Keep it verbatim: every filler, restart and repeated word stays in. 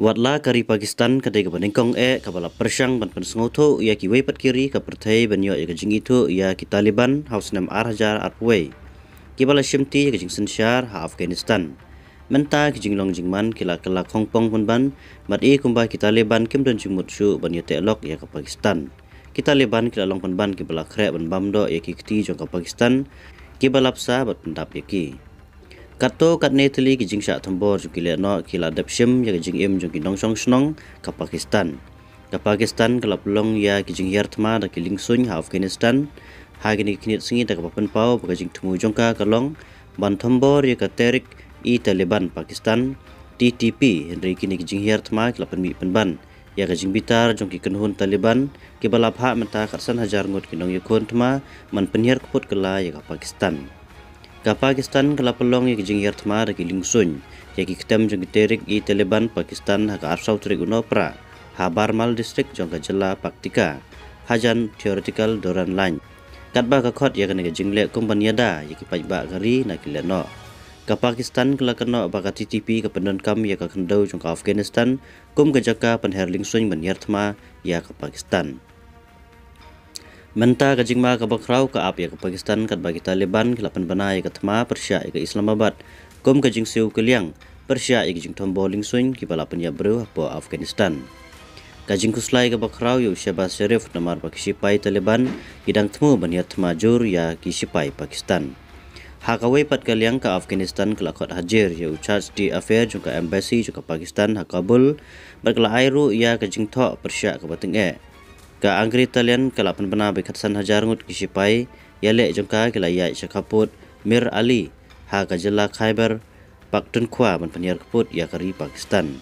Watla ka ri Pakistan ka dei kaba nyngkong eh kaba la pyrshang ban pynsngewthuh ïa kiwei pat ki ri ka pyrthei ban ïoh ïa ka jingithuh ïa ki Taliban ha u snem ar hajar arphew wei, kiba la shimti ïa ka jingsynshar ha Afghanistan. Mynta ki jinglong jingman ki la kylla khongpong pynban, bad i kumba ki Taliban kim don jingmut shuh ban ïateh lok ïa ka Pakistan. Ki Taliban ki la long pynban kiba la khreh ban bam doh ïa ki kti jong ka Pakistan, kiba la bsa bad pyndap ïa ki. Katto katne tylli ki jingshah thombor jong ki lehnoh ki la dep shim ïa ka jingim jong ki nongshong shnong ka Pakistan. Ka Pakistan ka la pynlong ïa ki jinghiar thma da ki liengsuiñ ha Afghanistan ha kine ki khyndiat sngi da kaba pynpaw ba ka jingthmu jong ka ka long ban thombor ïa ka Tehrik-e-Taliban Pakistan, T T P, hynrei kine ki jinghiar thma ki la pynmih pynban ïa ka jingbitar jong ki kynhun Taliban kiba la phah mynta khatsan hajar ngut ki nongïakhun thma ban pynhiar kput kylla ïa ka Pakistan. Ka Pakistan ka la pynlong ïa ki jinghiar thma da ki liengsuiñ ïa ki ktem jong ki Tehrik-e-Taliban Pakistan ha ka arphew tarik u Nohprah ha Barmal District jong ka jylla Paktika, hajan Theoretical Durand Line, katba ka khot ïa kane ka jingleh kum ban ïada ïa ki paidbah ka ri na ki lehnoh. Ka Pakistan ka la kynnoh ba ka T T P ka pyndonkam ïa ka khyndew jong ka Afghanistan kum ka jaka pynher liengsuiñ ban hiar thma ïa ka Pakistan. Mynta ka jingma kaba khraw ka ap ïa ka Pakistan katba ki Taliban ki la pynbna ïa ka thma pyrshah ïa ka Islamabad kum ka jingsiew kylliang pyrshah ïa ka jingthombor liengsuiñ kiba la pynïap briew hapoh Afghanistan. Ka jingkhuslai kaba khraw ïa u Shehbaz Sharif namar ba ki shipai Taliban ki dang thmu ban hiar thma jur ïa ki shipai Pakistan. Ha kawei pat ka liang ka Afghanistan ka la khot hajir ïa u charge d'affaires jong ka embassy jong ka Pakistan ha Kabul, bad ka la ai ruh ïa ka jingthoh pyrshah kaba tyngeh. Ka Angry Italian ka la pynbna ba khatsan hajar ngut ki shipai ïaleh jong ka ki la ïaid sha khappud Mir Ali ha ka jylla Khyber Pakhtunkhwa ban pynhiar kput ïa ka ri Pakistan.